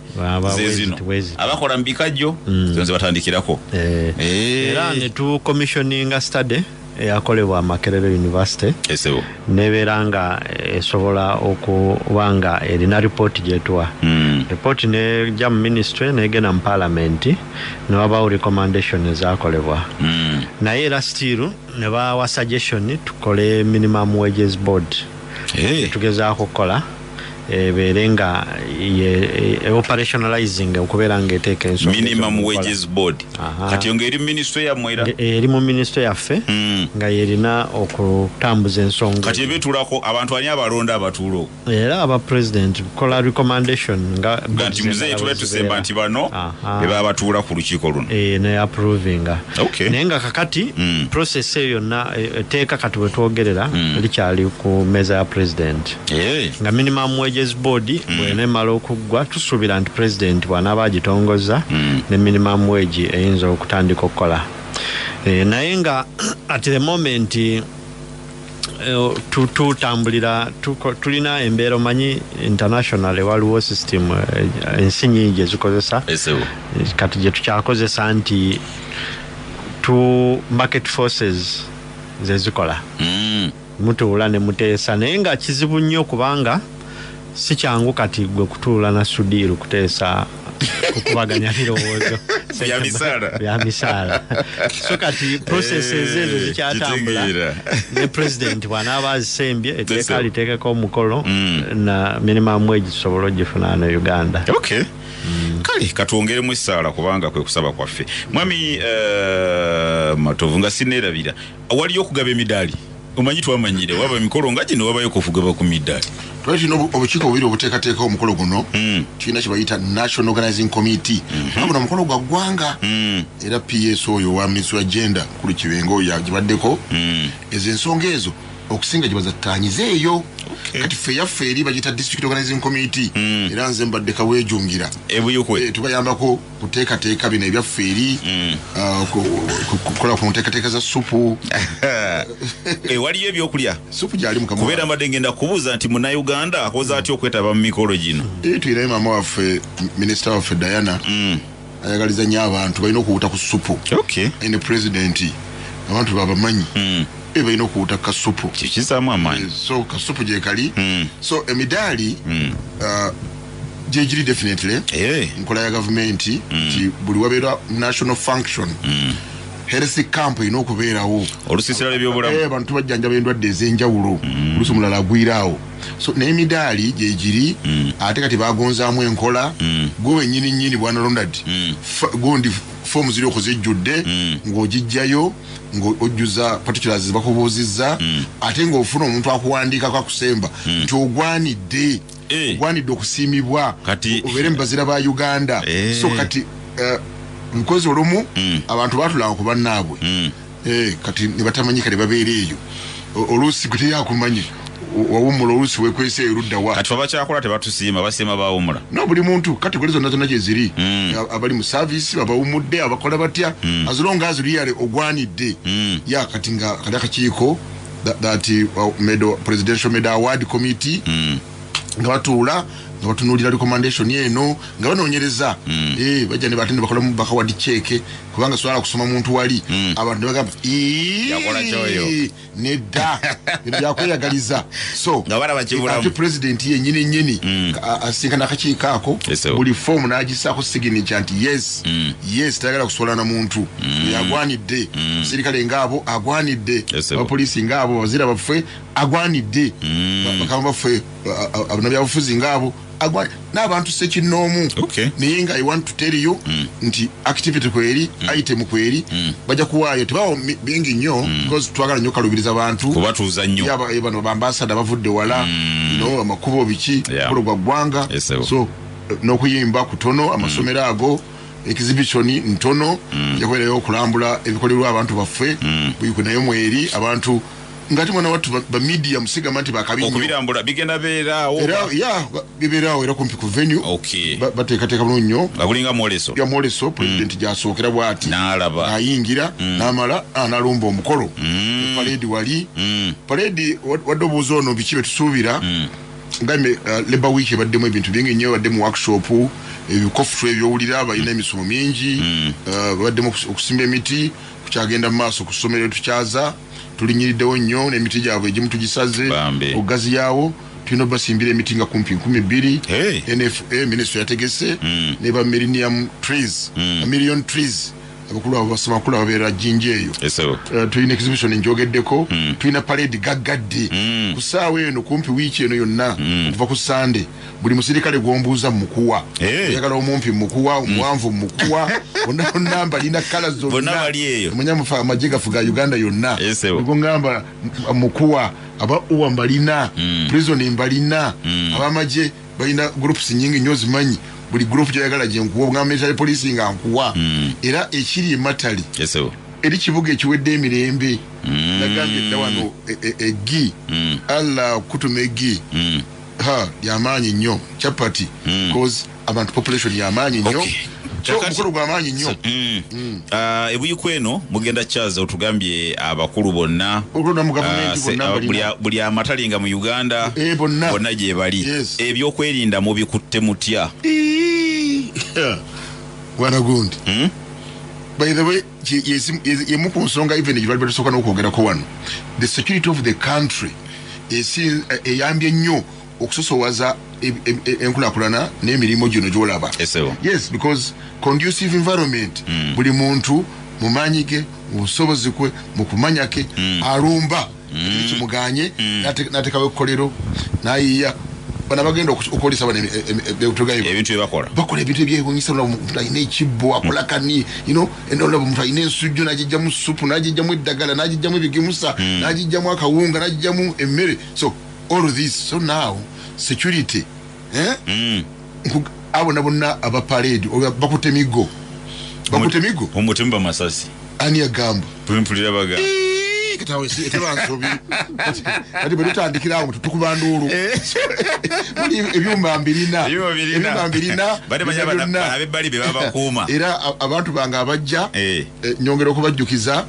ze zino, abakola mu bikajjo zino ze batandikirako. Era ne tu commissioninga study eyakolebwa Makerere University nebeera nga esobola okuba nga erina ripooti gyetuwa. Ripooti nejja mu ministry negenda mu parliament ne wabaawo recommendation ezakolebwa. Naye era still ne bawa suggestion tukole minimum wages board. Tugezaako okukola Ebeere nga operationalizing, okubeera nga eteeka ensonga. Minimum Wages Board kati nga eri ministry yammwe era? Eri mu ministry yaffe, nga yerina okutambuza ensonga. Kati ebetulako abantu ani abalonda abatuula okwo? Era aba president kola recommendation nga Nga nti muzeeyi tuba tusemba nti bano be baba batuula ku lukiiko luno. Ne approvinga. Naye nga kakati process eyo yonna, etteeka kati bwe twogerera likyali ku meza ya president. Nga Minimum Wages Board bwenemala okuggwa, tusuubira nti president bw'anaaba agitongoza, ne minimum wage eyinza okutandika okukola. Naye nga at the moment tutambulira tulina embeera, omanyi international waliwo system, ensi nyingi ezikozesa. Esebo. Kati gye tukyakozesa nti tu market forces zezikola. Mutuula ne muteesa, naye nga kizibu nnyo kubanga si kyangu kati gwe kutuula na Sudiiru kuteesa kukubaganya birowoozo Bya misaala. Bya misaala. So kati processes ezo zikyatambula. Kitegeera. Ne president bw'anaaba azisembye etteeka, aliteekeko omukono na minimum wage tusobole ogifuna wano e Uganda. Okay, kale katwongeremu essaala kubanga kwe kusaba kwaffe. Mwami Matovu, nga sineerabira, waliyo okugaba emidaali. Omanyi twamanyire waba emikolo nga gino wabayo okugaba ku midaali. Twali tulina obukiiko bubiri obuteekateeka omukolo guno. Tulina kye bayita National Organizing Committee. Guno omukolo gwa ggwanga, era PS oyo owa Ministry wa Gender, Mukulu Kibenga, oyo yagibaddeko. Ezo ensonga ezo okusinga gye bazattaanyiza eyo. Kati ffe yaffe eri bagiyita District Organizing Committee, era nze mbadde kaweejungira. Ebuyukwe. Tubayambako kuteekateeka bino ebyaffe eri, kukola ku nteekateeka za supu. Waliyo ebyokulya? Supu gyali mukama. Kubeera mbadde ngenda kubuuza nti Munnayuganda akoze atya okwetaba mu mikolo gino? Tuyinayo maama waffe, minisita waffe Diana, ayagaliza nnyo abantu balina okuwuta ku supu. Ne pulezidenti abantu babamanyi, balina okuwuta kasupu. Kikizaamu amaanyi. So kasupu gyekali. So emidaali gyegiri definitely. Nkola ya gavumenti nti buli wabeera national function, health camp erina okubeerawo. Olusiisira lw'ebyobulamu. Abantu bajjanjaba endwadde ez'enjawulo, oluusi omulala agwiraawo. So n'emidaali gyegiri. Ate kati bagonzaamu enkola, gwe wennyini nnyini bwana Ronald, gundi foomu ziri okuzijjudde, ng'ogijjayo ng'ojjuza particulars bakubuuzizza, ate ng'ofuna omuntu akuwandiikako akusemba nti ogwanidde, ogwanidde okusiimibwa, obeere mu bazira ba Uganda. So kati nkozi olumu abantu batulanga ku bannaabwe. Kati ne batamanyika ne babeera eyo. Oluusi gwe teyakumanyi wawummula, oluusi wekwese eruddawa. Kati abakyakola tebatusiima, basiima bawumula. No, buli muntu category zonna zonna gyeziri. Abali mu service, abawummudde, abakola batya, as long as really ogwanidde. Ya kati nga kali akakiiko that medal, Presidential Medal Award Committee, nga batuula nga batunuulira recommendation eno, nga banoonyereza. Bajja ne bate ne bakolamu bakawadi check, kubanga sobola kusoma muntu wali abantu ne bagamba, "Ii, Yakola kyoyo." Nedda, bino byakweyagaliza. So Nga balaba kibulamu. Ate president yennyini nnyini asinkana akakiiko ako, buli foomu n'agisaako signature nti yes, yes, tayagala kusobola na muntu yagwanidde, sirikale ngaabo agwanidde, abapoliisi ngaabo, abazira baffe agwanidde, bakama baffe abanabyabufuzi ngaabo n'abantu sekinnoomu. Naye nga I want to tell you nti activity kweri, item kweri, bajja kuwaayo, tebawo bingi nnyo because twagala nnyo kalubiriza bantu. Kubatuuza nnyo. Bano bambasada bavudde wala, no amakubo biki, mukolo gwa ggwanga. So n'okuyimba kutono, amasomero ago, exhibition ntono, yakubeerayo okulambula ebikolerwa abantu baffe. Buyikwe nayo mweri abantu ngati mwana wattu ba media musigama nti bakabi nnyo. Okubirambula bigenda beeraawo? Era ya bibeerawo era kumpi ku venue. Bateekateeka bulungi nnyo. Nga gulinga mwoleso. Ya mwoleso, president gyasookera bw'ati n'alaba, ayingira n'amala n'alumba omukolo. Parade wali parade wadde obuuza ono biki bye tusuubira. Ngambe Labor Week ebaddemu ebintu bingi nnyo, baddemu workshop, ebikofu ebyowulira, balina emisomo mingi, baddemu okusimba emiti, kukyagenda mu maaso ku ssomero tukyaza, tulinyiriddewo nnyo n'emiti gyabwe egimu tugisaze okugaziyaawo. Tulina obasimbira emiti nga kumpi 2000. Hey. NFA ministry yategese ne ba millennium trees, a million trees. Abakulu abo basemakulu ababeera Jinja eyo. Tulina exhibition njogeddeko, tulina parade gaggadde ku ssaawa eno, kumpi wiiki eno yonna, okuva ku Sande. Buli musirikale gwombuuza mukuwa, oyagala omumpi mukuwa, omuwanvu mukuwa, bonna bonna mbalina, colour Bonna zonna. Bali eyo. Omunyamufa amagye gafuga Uganda yonna. Sebo. Ngamba mukuwa, aba uwa mbalina, prison mbalina, abamagye balina groups nyingi nnyo zimanyi. Buli group gyoyagala gyenkuwa, ogamba military police nga nkuwa. Era ekiri ematali eri kibuga ekiwedde emirembe. Nagambye dda wano eggi, Allah kutuma eggi ha lyamaanyi nnyo, chapati, cause abantu population yamaanyi nnyo. So omukolo gwamaanyi nnyo. Ebuyikwe eno mugenda kyaza, otugambye abakulu bonna. Olwona mu gavumenti bonna balina. Buli amatalinga mu Uganda. Eh, bonna. Bonna gye bali. Yes. Ebyokwerinda mubikutte mutya? Bwana gundi, by the way, yemu ku nsonga even gye bali batusooka n'okwogerako wano, the security of the country eyambye nnyo okusosowaza enkulaakulana n'emirimu gino gy'olaba. Esebo. Yes, because conducive environment, buli muntu mu maanyi ge, mu busobozi kwe, mu kumanya ke, alumba kimuganye, n'ateekawo ekkolero, n'ayiiya. Bano abagenda okwolesa bano betugayo ebintu byebakola. Bakola ebintu ebyewunyisa. Olaba omuntu alina ekibbo akola kani, olaba omuntu alina ensujju n'agijjamu supu, n'agijjamu eddagala, n'agijjamu ebigimusa, n'agijjamu akawunga, n'agijjamu emmere. So all this, so now security, eh? Abo na bonna aba parade bakutte emiggo, bakutte emiggo. Omutemba masasi. Ani agamba? Mpulira bagamba. Ii, kati awo teba nsobi. Kati bwe tutandikira awo tukuba nduulu. Buli ebyuma mbirina. Ebyuma birina. Ebyuma mbirina. Bade manya byonna byonna. Ab'ebbali be babakuuma. Era abantu bange abajja, nyongera okubajjukiza,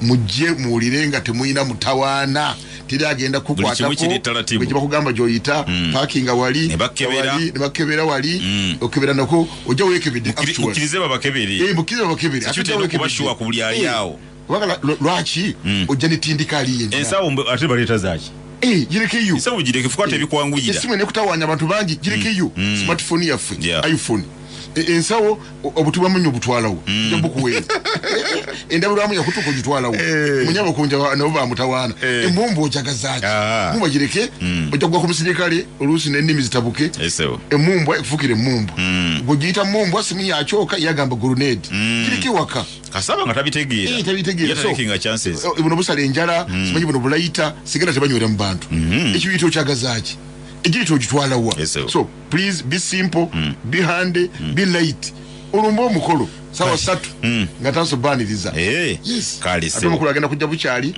mujje muwulire nga temulina mutawaana, teri agenda Buli kimu kukwatako. kiri taratibu. Bwe bakugamba gyoyita parkinga wali, Ne bakebera. wali, ne bakebera wali, okebera nako ojja weekebedde actually. Mukkirize babakebere. Eh, mukkirize babakebere. Security Ate ojja erina weekebedde. okubashuwa ku buli ali awo. Kubanga lwaki ojja netindika ali yenna? Ensawo ate baleeta zaki? Eh, girekeyo. Ensawo gireke, fukwata ebikwanguyira. Esimu enekutawaanya abantu bangi, girekeyo. Smartphone yaffe, iPhone. Ensawo obuti bwamunyo obutwalawo, nja bukuweera. Endabirwamu yakutuka ogitwalawo, munyabakunja nabo bamutawaana. Embumba ojagazaaki? Mumbwa gireke, ojja kugwa ku musirikale oluusi n'ennimi zitabuke. Esebo. Emumbwa ekufukira emumbwa, gwegiyita mumbwa simu yakyoka yagamba grenade, gireke waka. Kasaba nga tabitegeera. Eh, tabitegeera. Ye takinga chances. Buno busala enjala, simanyi buno bulayita sigala, tebanywera mu bantu. Ekibiyita okyagazaaki? Egiyita ogitwalawa? Yes, sir. So please be simple, be handy, be light. Olumba omukolo sawa 3 nga tansobaniriza. Eh, Yes. kale Ate sebo. omukulu agenda kujja bukyali,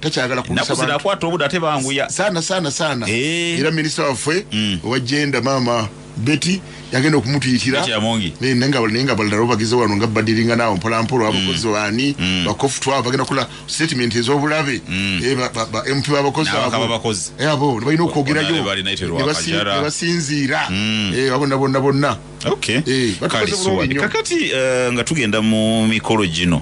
takyagala Ennaku kulisa zino bantu. akwata obudde ate banguya. Sana sana sana. Eh. Era minisita waffe owa gender, maama Betty, yagenda okumutuyitira. Betty Amongi. Naye nga balala bagize wano nga badiringa naawo mpolampola, abakozi baani, bakofutwa abo bagenda kukola statement ez'obulabe. Eh, ba MP b'abakozi N'abaka abo. b'abakozi. Eh, abo balina okwogerayo. Bonna bali United Ne Rwakajara. ne basinziira. Eh, abo bonna bonna. Okay. Eh, batukoze Kale, bulungi Suwadi. nnyo. Kakati nga tugenda mu mikolo gino,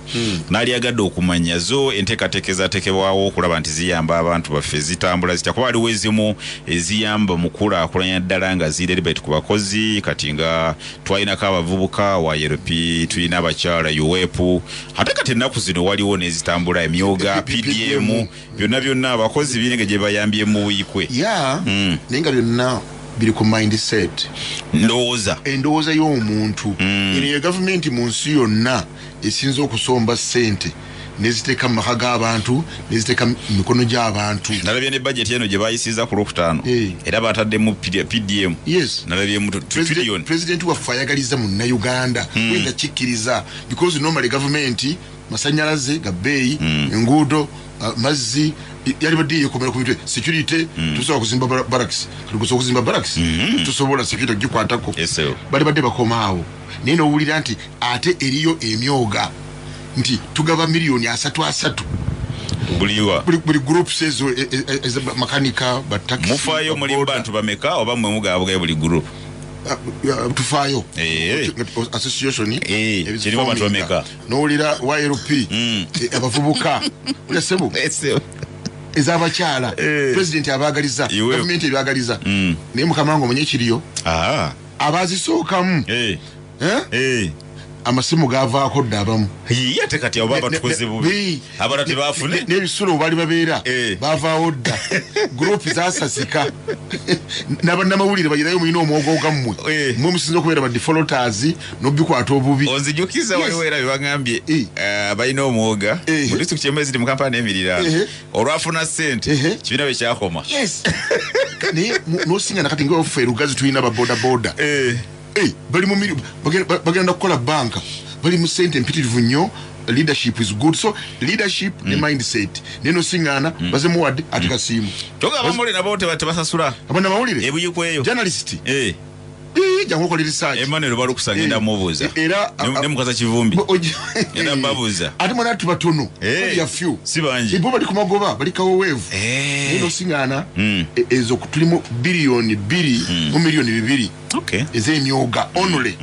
naalyagadde okumanya zo enteekateeka ezateekebwawo okulaba nti ziyamba abantu baffe zitambula zitya, kuba waliwo ezimu eziyamba mu kulaakulanya ddala nga ziri deliberate ku bakozi. Kati nga twalinako abavubuka wa YLP, tulina abakyala UWEP, ate kati ennaku zino waliwo n'ezitambula emyoga, PDM, byonna byonna abakozi biringa gye bayambye mu Buikwe. Ya, naye nga byonna biri ku mindset. Ndowooza. Endowooza y'omuntu. Eno ye gavumenti mu nsi yonna esinza okusomba ssente neziteeka mu maka g'abantu, neziteeka mu mikono gy'abantu. Nalabye ne budget eno gye bayisiza ku Lwokutaano, era bataddemu PDM. Yes. Nalabyemu trillion. President waffe ayagaliza munnayuganda, wenda kikkiriza, because normally gavumenti masanyalaze ga bbeeyi, enguudo, mazzi, yalibadde yekomera ku mitwe. Security, tusobola kuzimba barracks, kati gusobola okuzimba barracks, tusobola security ogikwatako. Yes, sir. Bali badde bakomaawo, naye nowulira nti ate eriyo emyoga nti tugaba miliyoni asatu asatu Buliwa? Buli groups ezo makanika, bataxi. Mufaayo muli bantu bameka, oba mmwe mugabugayo buli group? Tufaayo. Association Kirimu abantu bameka? Nowulira YLP, abavubuka, ulya sebo, ez'abakyala, president abaagaliza, Iwe. gavumenti ebyagaliza. Naye mukama wange, omenye ekiriyo, abazisookamu, eh? Amasimu gavaako dda abamu. Ye ate kati abo baba tukoze bubi, abalala tebafune. N'ebisulo bali babeera Eh. bavaawo dda, group zasasika n'abannamawulire bagirayo, mulina omwogo gammwe. Eh. Mwe musinza okubeera ba defaulters n'obikwata obubi. Onzijukiza, waliwo era byebaŋambye Eh. balina omwoga Eh. mu disitulikiti emu eziri mu Kampala n'emiriraano, Eh. olwafuna ssente Eh. kibiina bye kyakoma. Yes, naye nosinga nakati nga waffe erugazi tulina babodaboda. Eh. Eh, bali mu bagenda kukola banka, bali mu sente empitirivu nnyo. Leadership is good, so leadership ne mindset, naye nosiŋŋaana bazemuwadde ate kasiimu. Kyokka abamawulire nabo tebasasula. Abannamawulire, Ebuyikweyo. journalist. Eh, Eh, jangu okola research. Emmanuel Balukusa ngenda Eh, mubuuza. era Ne Mukasa Kivumbi. Ngenda babuuza. Ate mwana tubatono. Eh, ya few. Si bangi. Bo bali ku magoba, bali kaweweevu. Eh. Naye nosiŋŋaana ezo tulimu 2 biliyoni mu 2 miliyoni ez'emyoga only.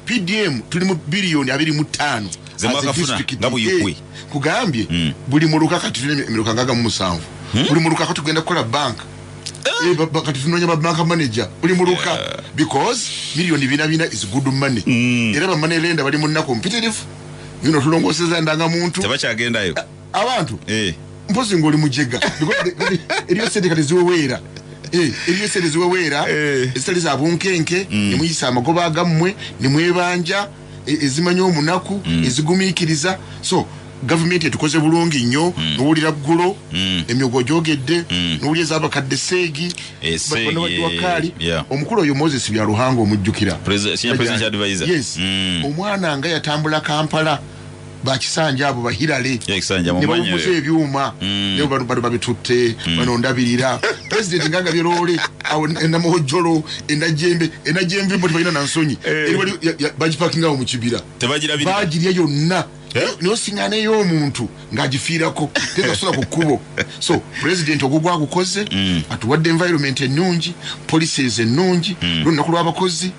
PDM tuli mu 25 biliyoni. Ze As a mwakafuna, district. nga Buyikwe. Eh, kugambye buli muluka kati tulina emiruka 67. Buli muluka kati tugenda kukola banka. Eh, kati tunoonya ba bank manager buli muluka, because 440 million is good money. Era ba money lender bali mu nnaku mpitirivu. Bino tulongooseza ndangamuntu. Tebakyagendayo. Abantu Eh. mpozi ng'oli mujega. Because eriyo sente kati ziweweera. Eh, eriyo sente ziweweera Eh. ezitali za bunkenke, nemuyisa amagoba agammwe nemwebanja, ezimanya omunaku, ezigumiikiriza. So gavumenti etukoze bulungi nnyo. Nowulira ggulo emyogo gyogedde, nowulira ez'abakadde seegi. Eh, Seegi, bano wakaali. yeah. Omukulu oyo Moses Byaruhanga omujjukira? Senior presidential advisor. Yes. Omwana nga yatambula Kampala, bakisanja abo bahirale Yeah, Kisanja, ne mumanyi bawummuza oyo. ebyuma, ne bano babitutte, bano ndabirira president nga gabyerole awo enamuhojjolo enajembe enajembe mbo tebalina nansonyi. Eh. Eri bagipakingawo mu kibira. Tebagirabirira. Bagirya yonna. Eh? Naye osiŋŋaneyo omuntu ng'agifiirako, tegasula ku kkubo. So president ogwo gwagukoze, atuwadde environment ennungi, policies ennungi, lunaku lw'abakozi,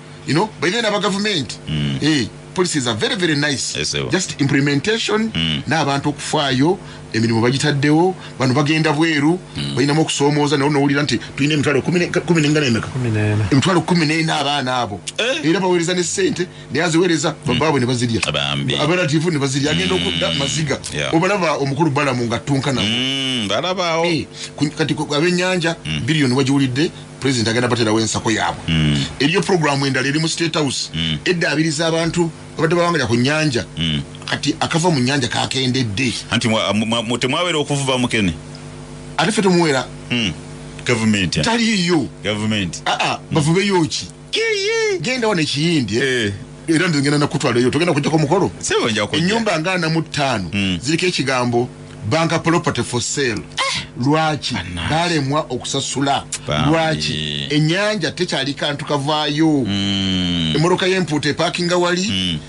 balina n'abagavumenti. Eh, policies are very very nice. Yes, sir. Just implementation n'abantu okufaayo, emirimu bagitaddewo, bano bagenda bweru, balinamu okusoomooza. Naye nowulira nti tulina emitwalo kumi n'engana emeka? 14. 14,000 abaana abo. Eh. Era baweereza ne sente, naye aziweereza babaabwe ne bazirya. Bambi. Abalatifu ne bazirya, agenda okudda maziga. Yeah. Obalaba omukulu Balamu nga ttunka nabo. Balabaawo. Eh, kati ab'ennyanja biliyoni wagiwulidde, president agenda baterawo ensako yaabwe. Eriyo programu endala eri mu State House eddaabiriza abantu abadde bawangalira ku nnyanja. Kati akava mu nnyanja kakendedde. Anti temwawera okuvuba mukene. Ate ffe tumuwera. Gavumenti. Taliiyo. Gavumenti. Aa, bavubeyo ki? Genda wano ekiyindi, eh. Eh. Era nze ngenda nakutwalayo, togenda kujjako mukolo. Sebo, nja kujja. Ennyumba nga 45 ziriko ekigambo "bank property for sale". Lwaki balemwa okusasula? Bambi. Lwaki ennyanja tekyali kantu kavaayo? Emmotoka y'empuuta epakinga wali,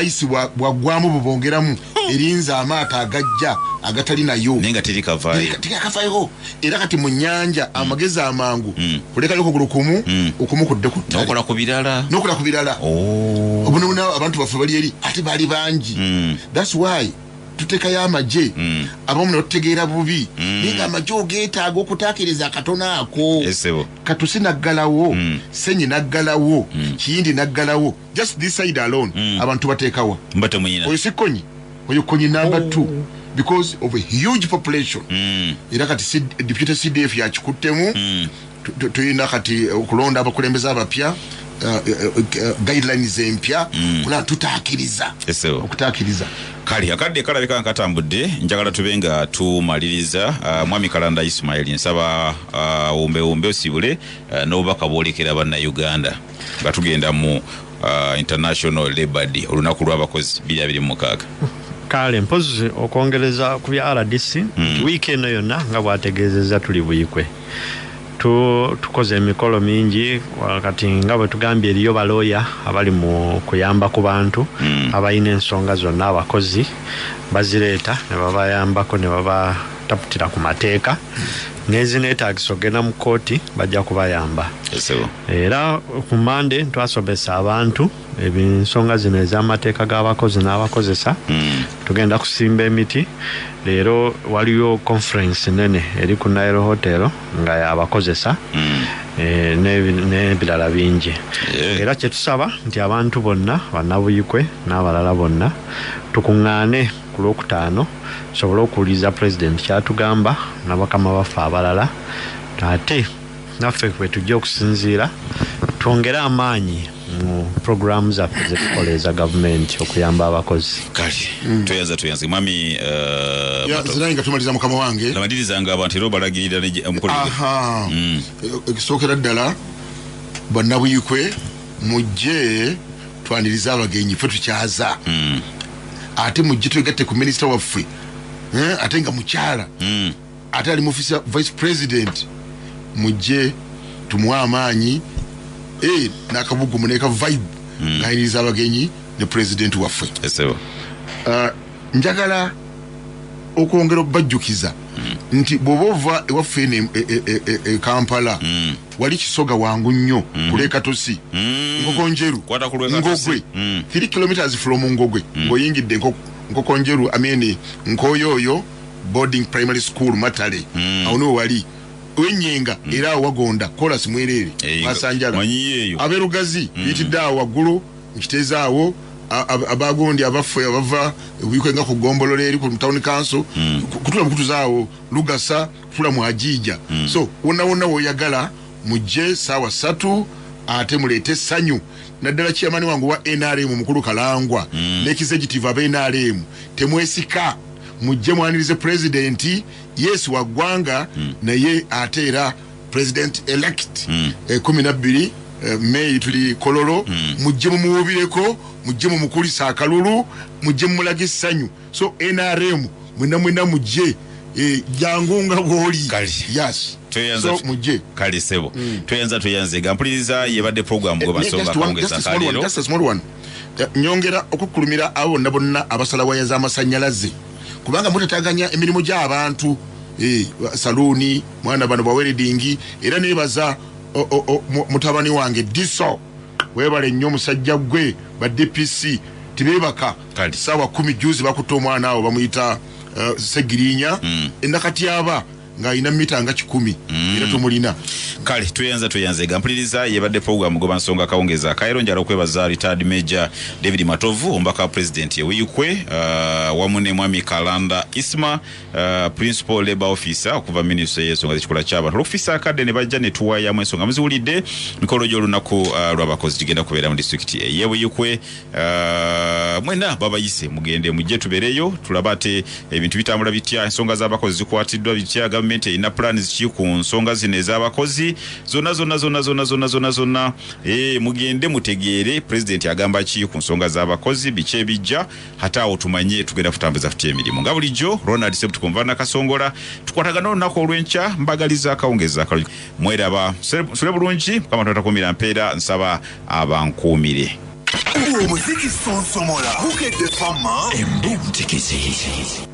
ice bwaggwamu bubongeramu, erinza amaato agajja agatali nayo. Naye nga teri kavaayo. Tekakavaayo. Era kati mu nnyanja amagezi amangu kulekayo okugulu kumu, okumu kudde ku ttale. Nokola ku birala. Nokola ku birala. Oh. Obunabuna abantu baffe bali eri, ate baali bangi. Thats why tutekayo amagye. Abamu netutegeera bubi, naye nga amagye ogeetaaga okutakiriza akatono ako. Yes, sebo. Katusi naggalawo, Senyi naggalawo, Kiyindi naggalawo. Just this side alone, abantu bateekawa? Mba temuyina. Oyo si Konyi, oyo Konyi number two because of a huge population. Era kati deputy CDF yakikuttemu. Tulina kati okulonda abakulembeze abapya, guidelines empya, kulaba tutaakiriza Yes, sebo. okutakiriza. Kale akadde kalabika nga katambudde, njagala tube nga tumaliriza. Mwami Kalanda Ismail, nsaba wumbewumbe osibule n'obubaka bwolekera Bannayuganda nga tugenda mu International Labour Day, olunaku lw'abakozi 2026. Kale mpozi okwongereza ku bya RDC nti wiiki eno yonna nga bwategeezezza tuli Buyikwe. Tukoze emikolo mingi. Kati nga bwe tugambye, eriyo balooya abali mu kuyamba ku bantu abalina ensonga zonna. Abakozi bazireeta ne babayambako ne babataputira ku mateeka, n'ezineetaagisa ogenda mu kooti bajja kubayamba. Esebo. Era ku Mande twasomesa abantu ensonga zino ez'amateeka g'abakozi n'abakozesa. Tugenda kusimba emiti. Leero waliyo conference nene eri ku Nile Hotel nga yabakozesa n'ebirala bingi. Era kyetusaba nti abantu bonna bannabuyikwe n'abalala bonna tukuŋŋaane ku Lwokutaano tusobole okuwuliriza pulezidenti kyatugamba n'abakama baffe abalala, ate naffe bwe tujja okusinziira twongere amaanyi mu programu zaffe zetukola eza gavumenti okuyamba abakozi. Kale tweyanza mwami Zinaye nga tumaliza mukama wange namadirizanga abantu era obalagirira ekisookera ddala bannabuyikwe mujje twanirize abagenyi ffe tukyaza, ate mujje twegatte ku minisita waffe, ate nga mukyala, ate ali mu ofisi ya vice president, mujje tumuwe amaanyi n'akabugumu neka vibe ng'ayiniriza abagenyi ne president waffe. Njagala okwongera okubajjukiza nti bw'oba ova ewaffe eno e Kampala, wali Kisoga wangu nnyo ku Lwekatosi, Nkokonjeru, Ngogwe, 3 kilometers from Ngogwe, ng'oyingidde Nkokonjeru, amene Nkoyoyo boarding primary school Matale, awo niwo wali wenyenga era wagonda kola simwerere masanjala aberugazi yitidde awo waggulu nkiteeza awo abagondi abaffe abava buyikwe ku gombolola eri ku town council kutula mukutuzaawo Lugasa kutula mu Hajija. So wonna wonna woyagala mujje 3:00 ate muleete essanyu naddala chairman wange wa NRM mukulu Kalangwa ne executive aba NRM temwesika, mujje mwanirize president yes wa ggwanga naye ate era president elect 12 May tuli Kololo, mujje mumuwubireko, mujje mumukulisa akalulu, mujje mumulage essanyu. So NRM mwena mwena mujje jangu nga bw'oli. Yes. So mujje kale sebo tweyanza gampuliriza yebadde program gwe basonga kongeza kalero. Just a small one. Nyongera okukulumira abo bonna bonna abasala waya z'amasannyalaze kubanga mutataganya emirimu gy'abantu, saluuni mwana bano ba welding, era nebaza mutabani wange Diso webale nnyo omusajja gwe ba DPC tibebaka 10:00 juzi bakutta omwana awo bamuyita Segirinya enakatyaba ng'alina mita nga 100 era tumulina. Kale tweyanze gampuliriza yebadde program goba nsonga kawongeza kairo. Njala okwebaza retired Major David Matovu omubaka wa president Ewikwe, wamu ne mwami Kalanda Isma, principal labor officer okuva ministry y'ensonga z'ekikula ky'abantu. Officer akadde ne bajja ne tuwayamu ensonga muziwulidde. Mikolo gy'olunaku lw'abakozi gigenda kubeera mu disitulikiti ey'Ebuyikwe. Mwena babayise mugende mujje tubeereyo tulabe ate ebintu bitambula bitya, ensonga z'abakozi zikwatiddwa bitya, gavumenti erina plans ki ku nsonga zino ez'abakozi zonna zonna zonna zonna zonna zonna zonna. Mugende mutegeere president agamba ki ku nsonga z'abakozi, biki ebijja, ate awo tumanye tugenda kutambuza tutya emirimu. Nga bulijjo Ronald Sebutuku na Kasongola tukwatagana olunaku olw'enkya, mbagaliza akawungezi akalungi, mweraba sule bulungi, Mukama Katonda mpeera nsaba abankuumire. Omuziki sonsomola Bukedde Fama Embuntikizi.